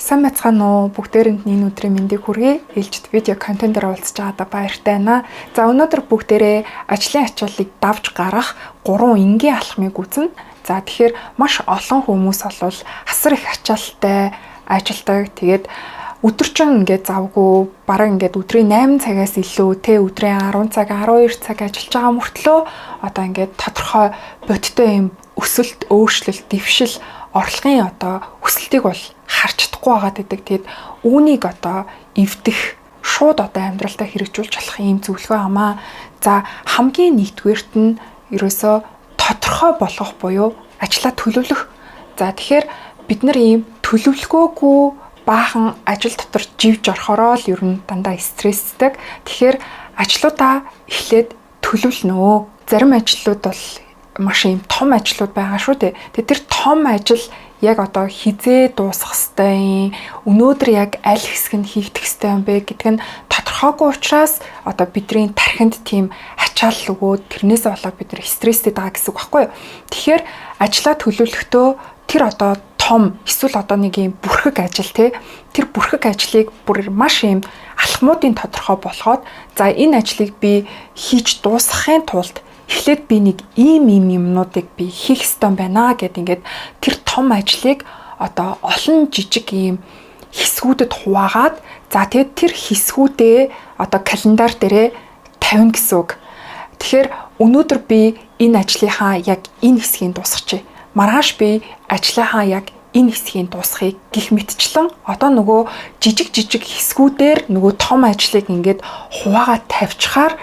Сайн байцгаана уу? Бүгдээрэнд нь энэ өдрийн мэндийг хүргэе. Ээлжит видео контентоор уулзж байгаадаа баяртай байна. За, өнөөдөр бүгдээрээ ажлын ачааллыг давж гарах гурван энгийн алхмыг үзнэ. За, тэгэхээр маш олон хүмүүс болвол асар их ачаалалтай ажилладаг. Тэгээд өдөржин ингээд завгүй, бараг ингээд өдрийн 8 цагаас илүү те, өдрийн 10 цаг, 12 цаг ажиллаж байгаа мөртлөө одоо ингээд тодорхой бодиттой юм өсөлт, өөрчлөлт, дэвшил, орлогын одоо өсөлтийг бол харж чадахгүй байгаад байдаг. Тэгээд үүнийг одоо эвдэх, шууд одоо амьдралдаа хэрэгжүүлж болох ийм зөвлөгөө амаа. За, хамгийн нэгдүгээрт нь ерөөсөө тодорхой болгох буюу ажлаа төлөвлөх. За, тэгэхээр бид нар ийм төлөвлөгөөгүй баахан ажил дотор живж орохороо л ер нь дандаа стресстэй. Тэгэхээр ажлуудаа эхлээд төлөвлөнө. Зарим ажлууд бол маш ийм том ажлууд байгаа шүү дээ. Тэгээ тэр том ажил яг одоо хэзээ дуусах хэвтэй юм, өнөөдөр яг аль хэсэг нь хийгдэх хэвтэй юм бэ гэдг нь тодорхойгүй учраас одоо бидний тархинд тийм ачаал өгөөд, тэрнээс болоод бид нар стресстэй байгаа гэсэн үг байхгүй юу? Тэгэхээр ажлаа төлөвлөхдөө тэр одоо том эсвэл одоо нэг юм бүрхэг ажил те, тэр бүрхэг ажлыг бүр маш юм алхмуудын тодорхой болгоод, за, энэ ажлыг би хийж дуусгахын тулд эхлээд би нэг ийм ийм юмнуудыг би хийх ёстой байна гэд, ингээд тэр том ажлыг одоо олон жижиг ийм хэсгүүдэд хуваагаад, за, тэгээд тэр хэсгүүдээ одоо календар дээрээ тавина гэсэн үг. Тэгэхээр өнөөдөр би энэ ажлынхаа яг энэ хэсгийг дуусгачих. Маргааш би ажлынхаа яг энэ хэсгийг дуусгахыг гих мэтчлэн одоо нөгөө жижиг жижиг хэсгүүдээр нөгөө том ажлыг ингээд хуваагаад тавьчихаар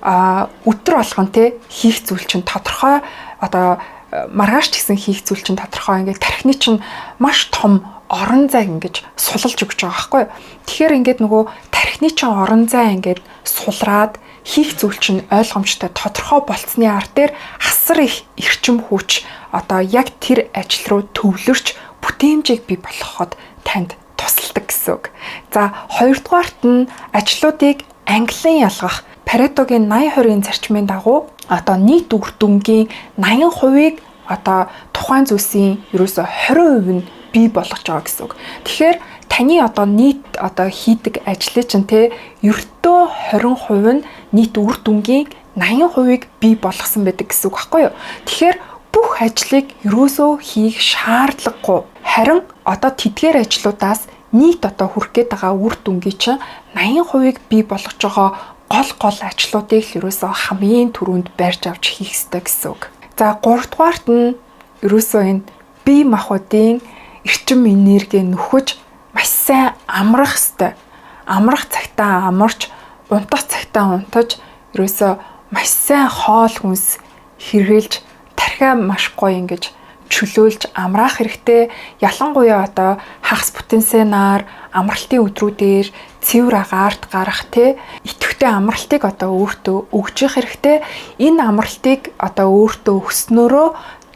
өдөр болгон те хийх зүйл чинь тодорхой, одоо маргааш ч гэсэн хийх зүйл чинь тодорхой, ингээд тархины чинь маш том орон зай ингэж сулалж өгч байгаа байхгүй. Тэгэхээр ингээд нөгөө тархины чинь орон зай ингээд сулраад, хийх зүйл чинь ойлгомжтой, тодорхой болцсны ар дээр асар их эрчим хүч одоо яг тэр ажил руу төвлөрч, бүтээмжийг бий болгоход танд тусалдаг гэсэн үг. За, хоёрдугаарт нь ажлуудыг ангилан ялгах. Паретогийн 80-20-ын зарчмын дагуу одоо нийт үр дүнгийн 80%-ыг одоо тухайн зүйлсийн ерөөсө 20% нь бий болгож байгаа гэсэн үг. Тэгэхээр таны одоо нийт одоо хийдэг ажлын чинь те ердөө 20% нь нийт үр дүнгийн 80%-ыг бий болгосон байдаг гэсэн үг байхгүй юу? Тэгэхээр бүх ажлыг ерөөсөө хийх шаардлагагүй. Харин одоо тэдгээр ажлуудаас нийт одоо хүрэх гээд байгаа үр дүнгийн чинь 80%-ыг бий болгож байгаа гол гол ажлуудыг л ерөөсөө хамгийн түрүүнд барьж авч хийх ёстой гэсэн үг. За, гуравдугаарт нь ерөөсөө энэ бие махбодын эрчим энерги нөхөж маш сайн амрах ёстой. Амрах цагтаа амарч, унтах цагтаа унтаж, ерөөсөө маш сайн хоол хүнс хэрэглэж, тархиа маш гоё ингэж чөлөөлж амраах хэрэгтэй. Ялангуяа одоо хагас бүтэн сайнаар амралтын өдрүүдээр цэвэр агаарт гарах те, идэвхтэй амралтыг одоо өөртөө өгч явах хэрэгтэй. Энэ амралтыг одоо өөртөө өгснөөрөө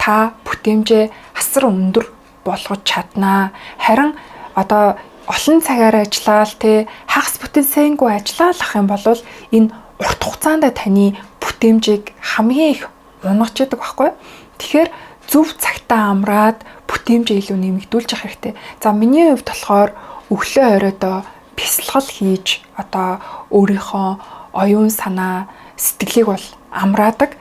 та бүтээмжээ асар өндөр болгож чаднаа. Харин одоо олон цагаар ажиллаал те, хагас бүтэн сайнгүй ажиллаалах юм бол энэ урт хугацаанд таны бүтээмжийг хамгийн их унагаж яадаг байхгүй. Тэгэхээр зөв цагтаа амраад бүтээмжээ илүү нэмэгдүүлж явах хэрэгтэй. За, миний хувьд болохоор өглөө оройдоо бясалгал хийж одоо өөрийнхөө оюун санаа, сэтгэлийг бол амраадаг.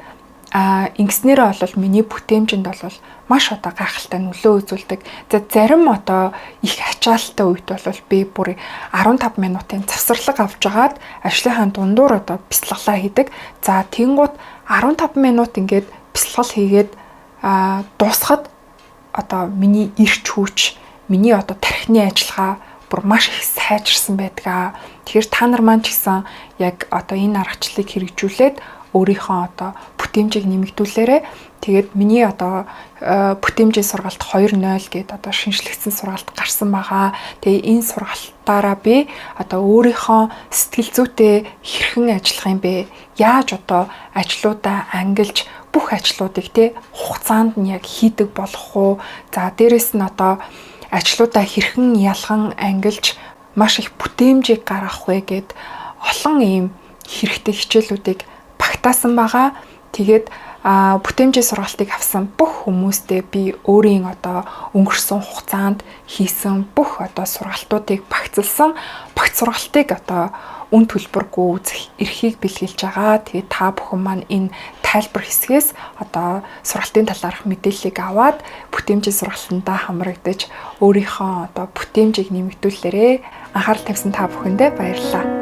А ингэснээрээ бол миний бүтээмжинд бол маш одоо гайхалтай нөлөө үзүүлдэг. За, зарим одоо их ачаалттай үед бол би бүр 15 минутын завсарлага авч байгаад ажлынхаа дундуур одоо бясалгалаа хийдэг. За, тэгэнгүүт 15 минут ингээд бясалгал хийгээд дуусахад одоо миний эрч хүч, миний одоо тархины ажиллагаа бүр маш их сайжирсан байдаг аа. Тэгэхээр та нар маань ч гэсэн яг одоо энэ аргачлалыг хэрэгжүүлээд өөрийнхөө одоо бүтээмжийг нэмэгдүүлээрэй. Тэгээд миний одоо бүтээмжийн сургалт 2.0 гээд одоо шинэчлэгдсэн сургалт гарсан байгаа. Тэгээ энэ сургалтаараа би одоо өөрийнхөө сэтгэл зүйтэй хэрхэн ажиллах юм бэ? Яаж одоо ажлуудаа ангилж, бүх ажлуудыг те хугацаанд нь яг хийдэг болох уу? За, дээрэс нь одоо ажлуудаа хэрхэн ялган ангилж маш их бүтээмжийг гаргах вэ гэд олон ийм хэрэгтэй хичээлүүдийг багтаасан байгаа. Тэгээд Бүтээмжийн сургалтыг авсан бүх хүмүүстээ би өөрийн одоо өнгөрсөн хугацаанд хийсэн бүх одоо сургалтуудыг багцлсан багц сургалтыг одоо үн төлбөргүй үзэх эрхийг бэлгэлж байгаа. Тэгээд та бүхэн маань энэ тайлбар хэсгээс одоо сургалтын талаарх мэдээллийг аваад бүтээмжийн сургалтандаа хамрагдаж өөрийнхөө одоо бүтээмжийг нэмэгдүүлээрэй. Анхаарал тавьсан та бүхэндээ баярлалаа.